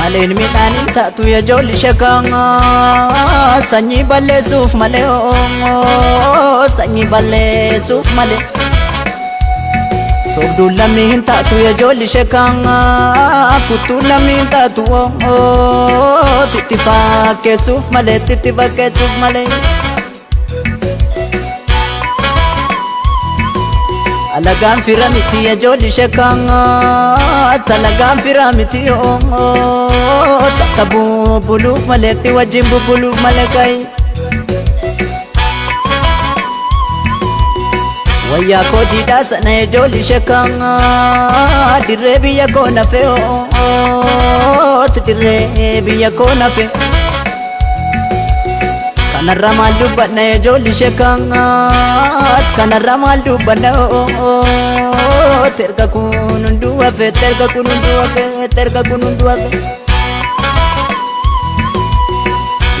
Maleen midhaan hin taatu ijoolli sheekaa sanyii balleessuuf malee, sanyii balleessuuf malee. Soobduun lammii hin taatu ijoolli sheekaa, kuttuun lammii hin taatu itti fakkeessuuf malee, itti fakkeessuuf malee. Alagaan fira miti ijoolli sheekaa, alagaan fira miti takka bubbuluuf malee, itti wajjin bubbuluuf malee kayi. Wayyaa koo jiidhaa sana ijoolli sheekaa, dirree biyya koo nafe, dirree biyya koo nafe. Kanarra maal dubbanna ijoolli sheekaa, kanarra maal dubbanna? Erga kun hunduu hafe, erga kun hunduu hafe, erga kun hunduu hafe.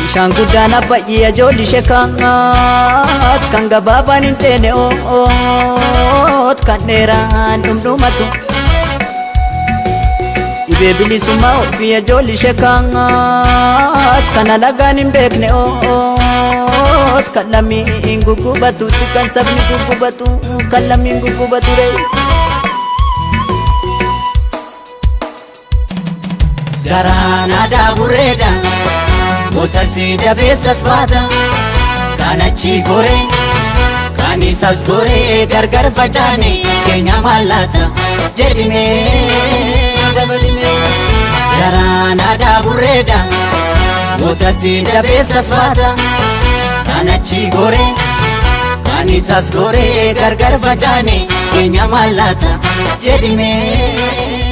Bishaan guddaan abbayyee ijoolli sheekaa, kan gabaabaan hin ceene, kan dheeraan dhumdhumatu. Dhibee bilisummaa ofii ijoolli sheekaa, kan alagaan hin beekne, kan lammiin guggubatu, kan sabni guggubatu, kan lammiin guggubatu ree. Garaan aadaa burreedha, goota si dabeessas baata. Kan achi goree, kan isas goree, gargar facaane keenya mallaata jedhimee dabalimee. Garaan aadaa burreedha, goota si dabeessas baata. Kan achi goree, kan isas goree, gargar facaane keenya mallaata jedhimee.